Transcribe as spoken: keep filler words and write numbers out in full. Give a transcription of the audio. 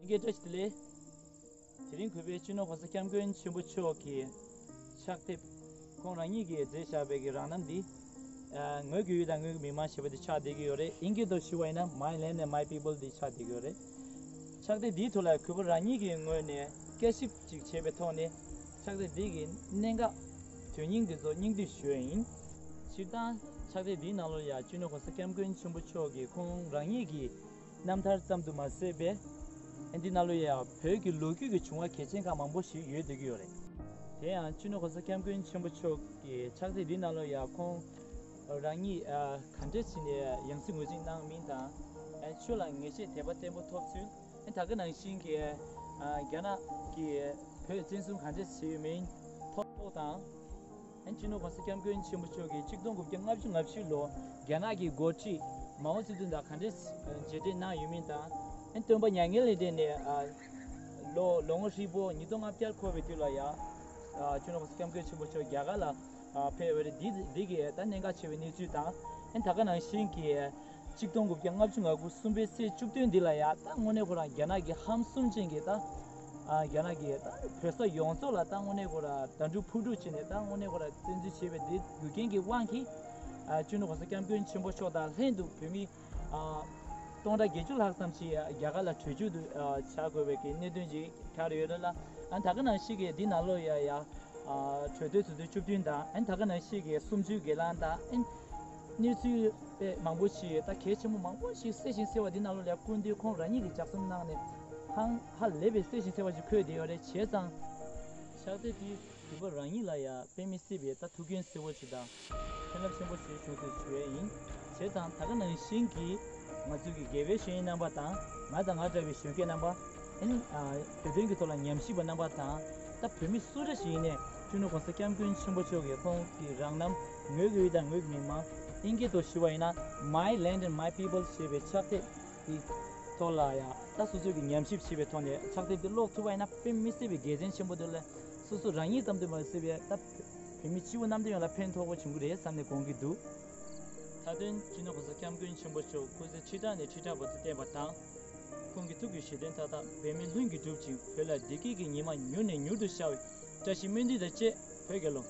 བཀྲ་ཤིས་བདེ་ལེགས། དེ་རིང་གུས་པས་སྤྱི་ནོར་༸གོང་ས་༸སྐྱབས་མགོན་ཆེན་པོ་མཆོག་གི་ཕྱག་དེབ་ཁོང་རང་ཉིད་ཀྱིས་མཛད་བཞག་པའི་གི་རང་རྣམ་འདི། ཨ། ངོས་ཀྱི་ཡུལ་དང་ངོས་ཀྱི་མི་མང་ཞེས་པ་འདི་ཆགས་བསྡད་ཀྱི་ཡོད་རེད། ཨིན་སྐད་ཐོག་ཞུ་བ་ཡིན་ན། My Land and My People འདི་ཆགས་བསྡད་ཀྱི་ཡོད་རེད། ཕྱག་དེབ་འདིའི་ཐོག་ལ་གུས་པ་རང་ཉིད་ཀྱི་ངོས་ནས་བསྐྱར་ཞིབ་ཅིག་བྱས་པའི་ཐོག་ནས། ཕྱག་དེབ་འདི་གི་གནད་འགག་དོན་སྙིང་འདི་ཚོ་སྙིང་བསྡུས་ཞུ་ཡ་ཡིན། སྤྱིར་བཏང་ཕྱག་དེབ་འདིའི་ནང་ལོགས་ཡ་སྤྱི་ནོར་༸གོང་ས་༸སྐྱབས་མགོན་ཆེན་པོ་མཆོག་གིས་ཁོང་རང་ཉིད་ཀྱི་རྣམ་ཐར་ཙམ་དུ་མ་ཟད་པའི། ཨ། འདི་ནང་ལོགས་ཡ་བོད་ཀྱི་ལོ་རྒྱུས་ཀྱི་བྱུང་བ་གལ་ཆེན་ཁག་མང་པོ་ཞིག་ཡོད་བསྡད་ཀྱི་ཡོད་རེད། དེ་ཡང་སྤྱི་ནོར་༸གོང་ས་༸སྐྱབས་མགོན་ཆེན་པོ་མཆོག་གི་ཕྱག་དེབ་འདི་ནང་ལོགས་ཡ་ཁོང་རང་ཉིད། ཨ། ག་འདྲས་བྱས་ནས་ཡང་སྲིད་ངོས་འཛིན་གནང་མིན་དང་། ཨ། ཆོས་ལ་ངེས་ཤེས་དད་པ་བརྟན་པོ་ཐོབ་ཚུལ། ཨ། ད་ག་ནང་བཞིན་གྱི། ཨ། རྒྱ་ནག་གིས་བོད་བཙན་བཟུང་ག་འདྲས་བྱས་ཡོད་མིན་ཐོག་དང་། ཨ། སྤྱི་ནོར་༸གོང་ས་༸སྐྱབས་མགོན་ཆེན་པོ་མཆོག་གིས་ཆིག་སྟོང་དགུ་བརྒྱ་ལྔ་བཅུ་ང་བཞི་ལོ་རྒྱ་ནག་གི་འགོ་ཁྲིད་མའོ་ཙེ་ཏུང་དང་ག་འདྲས་མཇལ་འཕྲད་གནང་ཡོད་མིན་དང་། ཨ། སྟོན་པ་མྱ་ངན་ལས་འདས་ནས། ཨ། ལོ་ལོ་ངོ་ཧྲིལ་པོ་ཉིས་སྟོང་ལྔ་བརྒྱ་འཁོར་བའི་དུས་ལ་ཡ། ཨ། སྤྱི་ནོར་༸གོང་ས་༸སྐྱབས་མགོན་ཆེན་པོ་མཆོག་རྒྱ་གར་ལ། ཨ། ཕེབས་ཡོད་རེད། འདི་འདི་གི་ད་གནད་འགག་ཆེ་བའི་གནས་ཚུལ་དང་། ཨ། ད་ག་ནང་བཞིན་གྱི་ཆིག་སྟོང་དགུ་བརྒྱ་ལྔ་བཅུ་ང་དགུ་གསུམ་པའི་ཚེས་བཅུ་བདུན་འདི་ལ་ཡ། ད་དངོས་གནས་ཁོ་རང་རྒྱ་ནག་གི་ཧམ་གསུམ་ཅན་གྱི་ད། ཨ། རྒྱ་ནག་གི་ད་བོད་ས་ཡོངས་རྫོགས་ལ་ད་དངོས་གནས་ཁོ་རང་དྭ་ཕྲུག་འཕུར་འགྲོས་བྱས་ནས་ད་དངོས་གནས་ཁོ་རང་བཙན་འཛུལ་བྱས་པའི་འདི་རྒྱུ་རྐྱེན་གྱི་དབང་གིས། ཨ། སྤྱི་ནོར་༸གོང་ས་༸སྐྱབས་མགོན་ཆེན་པོ་མཆོག་དང་ལྷན་དུ་བོད་མི། ཨ། སྟོང་ཕྲག་བརྒྱད་ཅུ་ལྷག་ཙམ་ཞིག་རྒྱ་གར་ལ་བྲོས་བྱོལ་དུ། ཨ། བྱ་དགོས་པའི་གི་གནད་དོན་ཅིག་ཆགས་ཡོད་རེད་ལ། ཨ། ད་ག་ནང་བཞིན་གྱི་འདི་ནང་ལོགས་ཡ་ཡ། ཨ། གྲོས་བསྡུར་ཚོགས་དུས་བཅུ་བདུན་དང་། ཨ། ད་ག་ནང་བཞིན་གྱི་གསུམ་བཅུའི་སྒེར་ལངས་དང་། ཨ། གནས་ཚུལ་དཔེ་མང་པོ་ཞིག་ད་གལ་ཆེན་པོ་མང་པོ་ཞིག་གསལ་ཞིང་གསལ་བ་འདི་ནང་ལོགས་ལ་སྐུ་མདུན་ཁོང་རང་ཉིད་ཀྱིས་ལྗགས་རྩོམ་གནང་ནས་ཧང་ཧ་ལས་པའི་གསལ་ཞིང་གསལ་བ་ཞིག་འཁོད་བསྡད་ཡོད་རེད། བྱས་ཙང་ཕྱག་དེབ་འདི་གུས་པ་རང་ཉིད་ལ་ཡང་དཔེ་མི་སྲིད་པའི་ད་ཐུགས་འགན་གསལ་བོ་ཞིག་དང་ཕན་རླབས་ཆེན་པོ་ཞིག་བྱུང་ཚུལ་ཞུ་ཡས་ཡིན། བྱས་ཙང་ད་ག་ནང་བཞིན་གྱི་ང་ཚོའི་གི་དགེ་བའི་བཤེས་གཉེན་རྣམ་པ་དང་། ང་དང་ང་འདྲ་བའི་གཞོན་སྐྱེས་རྣམ་པ། ཨ་ནི། ཨ། བོད་དོན་གྱི་ཐོག་ལ་ཉམས་ཞིབ་པ་རྣམ་པ་དང་། ད་བོད་མི་སུ་འདྲ་ཞིག་ཡིན་ནའི་སྤྱི་ནོར་༸གོང་ས་༸སྐྱབས་མགོན་ཆེན་པོ་མཆོག་གིས་ཁོང་གི་རང་རྣམ་ངོས་ཀྱི་ཡུལ་དང་ངོས་ཀྱི་མི་མང་། ཨིན་སྐད་ཐོག་ཞུ་བ་ཡིན་ན། My Land and My People ཞེས་པའི་ཕྱག་དེབ་ཀྱི་ཐོག་ལ་ཡང་ད་སོ་སོས་ཀྱི་ཉམས་ཞིབ་བྱས་པའི་ཐོག་ནས་ཕྱག་དེབ་འདི་ཀློག་ཐུབ་པ་ཡིན་ན་དཔེ་མི་སྲིད་པའི་དགེ་མཚན་ཆེན་པོ་འདུག་ལ། སོ་སོ་རང་ཉིད་ཙམ་དུ་མ་ཟད་པའི་ད་བོད་མི་སྤྱི་བོ་གནམ་བསྟན་ཡོངས་ལ་ཕན་ཐོགས་པོ་བྱུང་གི་རེད་བསམ་ནས་དགོངས་ཀྱི་འདུག། མཐའ་དོན་སྤྱི་ནོར་༸གོང་ས་༸སྐྱབས་མགོན་ཆེན་པོ་མཆོག་སྐུ་ཚེ་ཁྲི་ཕྲག་ནས་ཁྲི་ཕྲག་བར་དུ་བརྟན་པ་དང་། ཁོང་གི་ཐུགས་ཀྱི་བཞེད་དོན་མཐའ་དག་འབད་མེད་ལྷུན་གྱིས་འགྲུབ་ཅིང་། བོད་ལ་བདེ་སྐྱིད་ཀྱི་ཉི་མ་མྱུར་ནས་མྱུར་དུ་ཤར་བའི་བཀྲ་ཤིས་སྨོན་འདུན་དང་བཅས། བོད་རྒྱལ་ལོ།